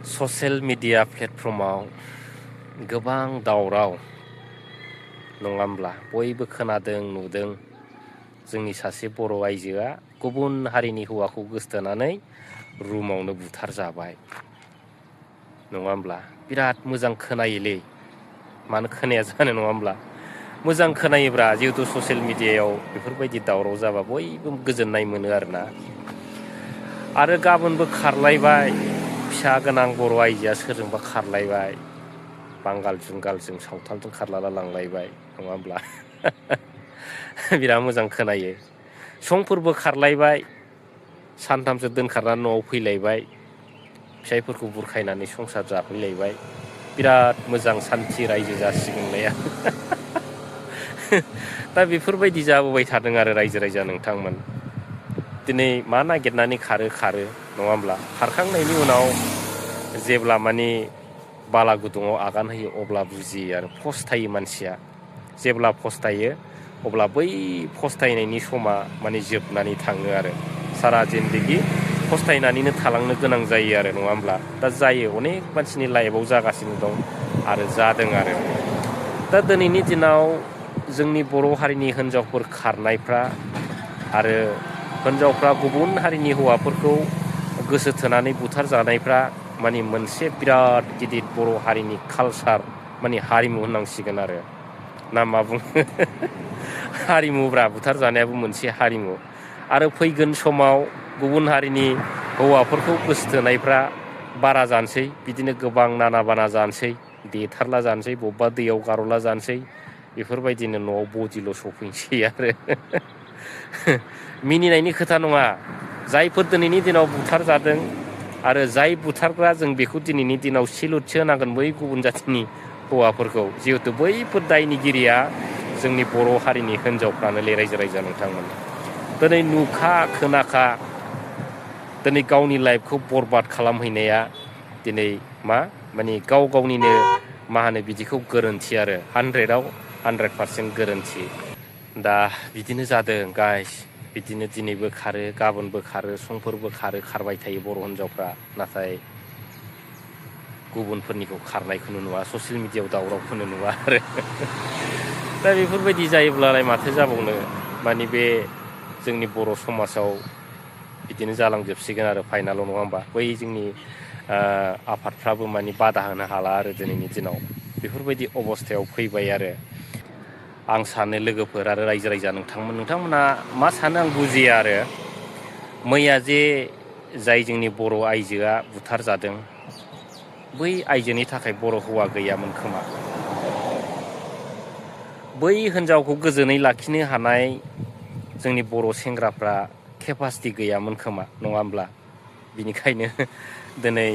Social media प्लेटफर्माव गोबां दावराव नङा होमब्ला बयबो खोनादों नुदों जोंनि सासे बर' आइजोआ गुबुन हारिनि हौवाखौ गोसथोनानै रुमावनो बुथारजाबाय नङा होमब्ला बिराद मोजां खोनायोलै मानो खोनाया जानो नङा होमब्ला मोजां खोनायोब्रा जिहेतु ससियेल मिडियायाव बेफोरबायदि दावराव जाबा बयबो गोजोननाय मोनो आरो गाबोनबो खारलायबाय फिसा गोनां बर' आइजोआ सोरजोंबा खारलायबाय बांगाल जुंगालजों सावथालजों खारलाला लांलायबाय नङा होमब्ला बिराद मोजां खोनायो संफोरबो खारलायबाय सानथामसो दोनखारनानै न'आव फैलायबाय फिसाइफोरखौ बुरखायनानै संसार जाफैलायबाय बिराद मोजां सान्थि रायजो जासिगोनलाया दा बेफोरबायदि जाबोबाय थादों आरो रायजो राजा नोंथांमोन दिनै मा नागिरनानै खारो नङा होमब्ला खारखांनायनि उनाव जेब्ला माने बाला गुदुङाव आगान होयो अब्ला बुजियो आरो फस्थायो मानसिया जेब्ला फस्थायो अब्ला बै फस्थायनायनि समा माने जोबनानै थाङो आरो सारा जिन्दगि फस्थायनानैनो थालांनो गोनां जायो आरो नङा होमब्ला दा जायो अनेक मानसिनि लाइफआव जागासिनो दं आरो जादों आरो दा दिनैनि दिनाव जोंनि बर' हारिनि हिन्जावफोर खारनायफ्रा आरो हिन्जावफ्रा गुबुन हारिनि हौवाफोरखौ गोसो थोनानै बुथार जानायफ्रा माने मोनसे बिराद गिदिर बर' हारिनि कालसार माने हारिमु होननांसिगोन आरो ना मा बुङो हारिमुब्रा बुथार जानायाबो मोनसे हारिमु आरो फैगोन समाव गुबुन हारिनि हौवाफोरखौ गोसोथोनायफ्रा बारा जानोसै बिदिनो गोबां नाना बाना जानोसै देथारला जानोसै बबेबा दैयाव गार'ला जानोसै बेफोरबायदिनो न'आव बदिल' सफैनोसै आरो मिनिनायनि खोथा नङा जायफोर दिनैनि दिनाव बुथार जादों आरो जाय बुथारग्रा जों बेखौ दिनैनि दिनाव सिलुटसो होनांगोन बै गुबुन जाथिनि हौवाफोरखौ जिहेथु बैफोर दायनिगिरिया जोंनि बर' हारिनि हिन्जावफ्रानो रायजो राजा नोंथांमोन दिनै नुखा खोनाखा दिनै गावनि लाइफखौ बरबाद खालामहैनाया दिनै माने गाव गावनिनो मा होनो बिदिखौ गोरोन्थि आरो 100% गोरोन्थि दा बिदिनो जादों गाइस बिदिनो दिनैबो खारो गाबोनबो खारो समफोरबो खारबाय थायो बर' हिन्जावफ्रा नाथाय गुबुनफोरनिखौ खारनायखौनो नुवा ससियेल मिडियायाव दावरावखौनो नुवा आरो दा बेफोरबायदि जायोब्लालाय माथो जाबावनो माने बे जोंनि बर' समाजाव बिदिनो जालांजोबसिगोन आरो फाइनालाव नङा होमबा बै जोंनि आफादफ्राबो माने बादा होनो हाला आरो दिनैनि दिनाव बेफोरबायदि अबस्थायाव फैबाय आरो आं सानो लोगोफोर आरो रायजो राजा नोंथांमोना मा सानो आं बुजिया आरो मैया जे जाय जोंनि बर' आइजोआ बुथार जादों बै आइजोनि थाखाय बर' हौवा गैयामोन खोमा बै हिन्जावखौ गोजोनै लाखिनो हानाय जोंनि बर' सेंग्राफ्रा केपासिटि गैयामोन खोमा नङा होमब्ला बिनिखायनो दिनै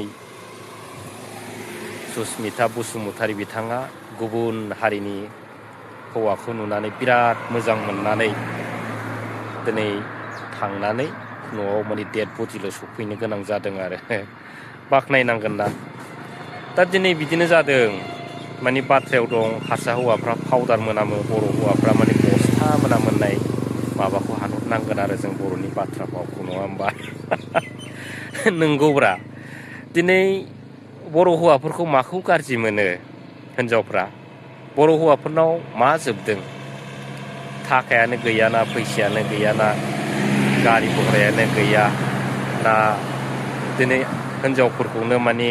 सुसमिता बसुमतारी बिथाङा गुबुन हारिनि हौवाखौ नुनानै बिराद मोजां मोननानै दिनै थांनानै न'आव माने डेड बडिल' सफैनो गोनां जादों आरो बाख्नायनांगोन ना दा दिनै बिदिनो जादों माने बाथ्रायाव दं हारसा हौवाफ्रा पाउदार मोनामो बर' हौवाफ्रा माने बस्था मोनामोननाय माबाखौ हानहरनांगोन आरो जों बर'नि बाथ्रा भावखौ नङा होमबा नंगौब्रा दिनै बर' हौवाफोरखौ माखौ गाज्रि मोनो हिन्जावफ्रा बर' हौवाफोरनाव मा जोबदों थाखायानो गैयाना फैसायानो गैयाना गारि घरायानो गैया ना दिनै हिन्जावफोरखौनो माने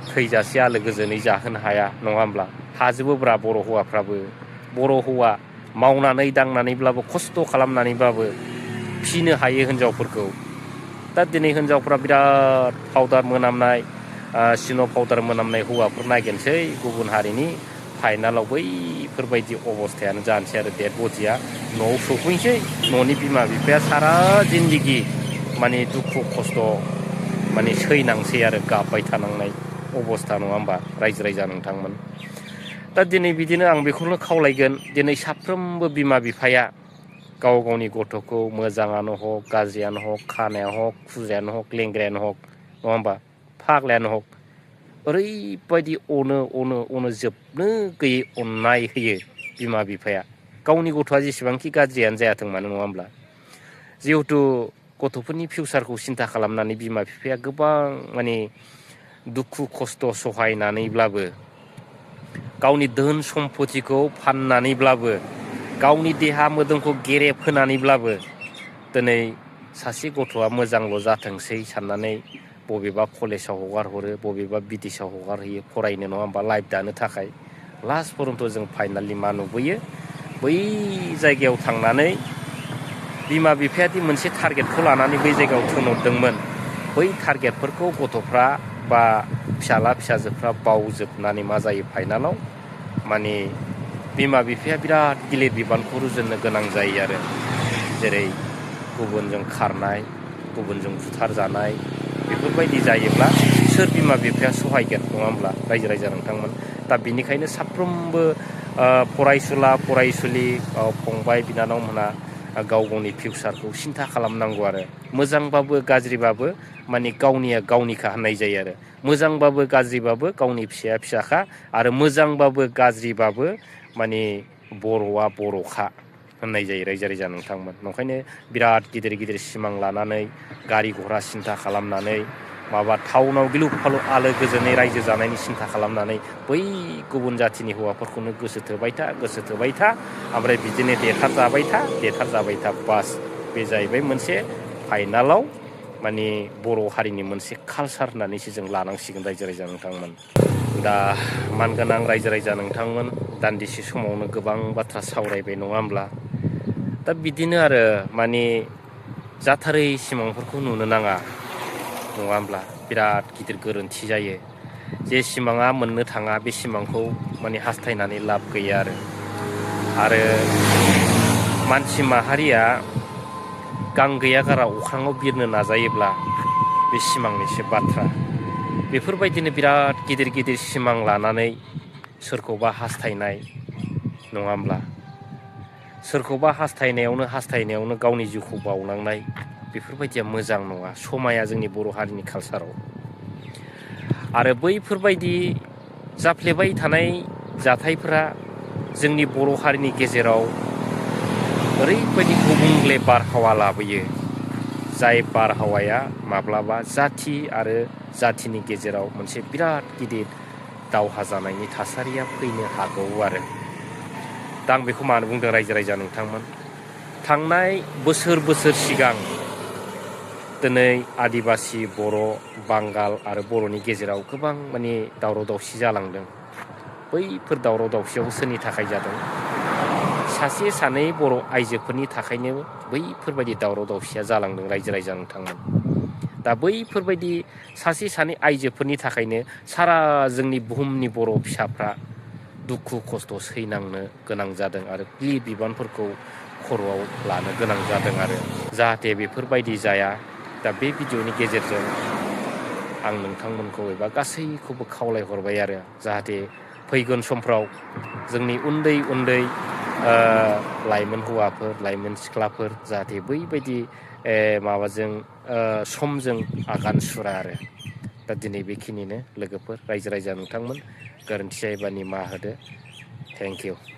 थैजासे आलो गोजोनै जाहोनो हाया नङा होमब्ला हाजोबोब्रा बर' हौवाफ्राबो बर' हौवा मावनानै दांनानैब्लाबो खस्थ' खालामनानैब्लाबो फिनो हायो हिन्जावफोरखौ दा दिनै हिन्जावफ्रा बिराद पाउदार मोनामनाय सिन' पाउदार मोनामनाय हौवाफोर नागिरनोसै गुबुन हारिनि फाइनालाव बैफोरबायदि अबस्थायानो जानोसै आरो डेड बडिया न'आव सफैनोसै न'नि बिमा बिफाया सारा जिन्दगि माने दुखु खस्थ' माने सैनांसै आरो गाबबाय थानांनाय अबस्था नङा होमबा रायजो राजा नोंथांमोन दा दिनै बिदिनो आं बेखौनो खावलायगोन दिनै साफ्रोमबो बिमा बिफाया गाव गावनि गथ'खौ मोजाङानो हक गाज्रियानो हक खानायानो हक खुजायानो हक लेंग्रायानो हक नङा होमबा फाग्लायानो हक ओरैबायदि अनो जोबनो गैयै अननाय होयो बिमा बिफाया गावनि गथ'आ जेसेबांखि गाज्रियानो जायाथों मानो नङा होमब्ला जिहेथु गथ'फोरनि फिउसारखौ सिन्था खालामनानै बिमा बिफाया गोबां माने दुखु खस्थ' सहायनानैब्लाबो गावनि धोन सम्पतिखौ फाननानैब्लाबो गावनि देहा मोदोमखौ गेरेब होनानैब्लाबो दिनै सासे गथ'आ मोजांल' जाथोंसै साननानै बबेबा कलेजाव हगार हरो, बबेबा बिदेशाव हगार होयो फरायनो, नङा होमबा, लाइफ दानो थाखाय। लास्ट पर्यन्त जों फाइनालि मा नुबोयो, बै जायगायाव थांनानै बिमा बिफायादि मोनसे टारगेटखौ लानानै बै जायगायाव थिनहरदोंमोन, बै टारगेटफोरखौ गथ'फ्रा बा फिसाला फिसाजोफ्रा बावजोबनानै मा जायो फाइनालाव, माने बिमा बिफाया बिराद गिलिर बिबानखौ रुजुननो गोनां जायो आरो। जेरै गुबुनजों खारनाय, गुबुनजों बुथारजानाय, बेफोरबायदि जायोब्ला सोर बिमा बिफाया सहायगोन, नङा होमब्ला रायजो राजा नोंथांमोन। दा बिनिखायनो साफ्रोमबो फरायसुला फरायसुलि फंबाय बिनानावमोनहा गाव गावनि फिउचारखौ सिन्था खालामनांगौ आरो। मोजांबाबो गाज्रिबाबो माने गावनिया गावनिखा होननाय जायो आरो। मोजांबाबो गाज्रिबाबो गावनि फिसाया फिसाखा, आरो मोजांबाबो गाज्रिबाबो माने बर'आ बर'खा होननाय जायो रायजो राजा नोंथांमोन। ओंखायनो बिराद गिदिर गिदिर सिमां लानानै गारि घरा सिन्था खालामनानै माबा टाउनाव गिलु फालु आलो गोजोनै रायजो जानायनि सिन्था खालामनानै बै गुबुन जाथिनि हौवाफोरखौनो गोसो थोबाय था ओमफ्राय बिदिनो देथार जाबाय था बास। बे जाहैबाय मोनसे फाइनालाव माने बर' हारिनि मोनसे कालसार होननानैसो जों लानांसिगोन रायजो राजा नोंथांमोन। दा मानगोनां रायजो राजा नोंथांमोन, दान्दिसे समावनो गोबां बाथ्रा सावरायबाय, नङा होमब्ला। दा बिदिनो आरो माने जाथारै सिमांफोरखौ नुनो नाङा, नङा होमब्ला। बिराद गिदिर गोरोन्थि जायो। जे सिमाङा मोननो थाङा बे सिमांखौ माने हास्थायनानै लाब गैया आरो मानसि माहारिया गां गैया गारा अख्राङाव बिरनो नाजायोब्ला बे सिमांनिसो बाथ्रा। बेफोरबायदिनो बिराद गिदिर गिदिर सिमां लानानै सोरखौबा हास्थायनाय, नङा होमब्ला, सोरखौबा हास्थायनायावनो गावनि जिउखौ बावलांनाय, बेफोरबायदिया मोजां नङा, समाया जोंनि बर' हारिनि कालसाराव। आरो बैफोरबायदि जाफ्लेबाय थानाय जाथायफोरा जोंनि बर' हारिनि गेजेराव ओरैबायदि गुबुंले बारहावा लाबोयो, जाय बारहावाया माब्लाबा जाथि आरो जाथिनि गेजेराव मोनसे बिराद गिदिर दावहा जानायनि थासारिया फैनो हागौ आरो। दा आं बेखौ मानो बुंदों रायजो राजा नोंथांमोन, थांनाय बोसोर सिगां दिनै आदिबासि, बर', बांगाल आरो बर'नि गेजेराव गोबां माने दावराव दावसि जालांदों। बैफोर दावराव दावसियाव सोरनि थाखाय जादों? सासे सानै बर' आइजोफोरनि थाखायनो बैफोरबायदि दावराव दावसिया जालांदों रायजो राजा नोंथांमोन। दा बैफोरबायदि सासे सानै आइजोफोरनि थाखायनो सारा जोंनि बुहुमनि बर' फिसाफ्रा दुखु खस्थ' सैनांनो गोनां जादों आरो गिलिर बिबानफोरखौ खर'आव लानो गोनां जादों आरो। जाहाथे बेफोरबायदि जाया, दा बे भिडिअ'नि गेजेरजों आं नोंथांमोनखौ एबा गासैखौबो खावलायहरबाय आरो जाहाथे फैगोन समफ्राव जोंनि उन्दै लाइमोन हौवाफोर, लाइमोन सिख्लाफोर जाहाथे बैबायदि समजों आगान सुरा आरो। दा दिनै बेखिनिनो लोगोफोर, रायजो राजा नोंथांमोन, गोरोन्थि जायोबा निमाहा होदो। Thank you.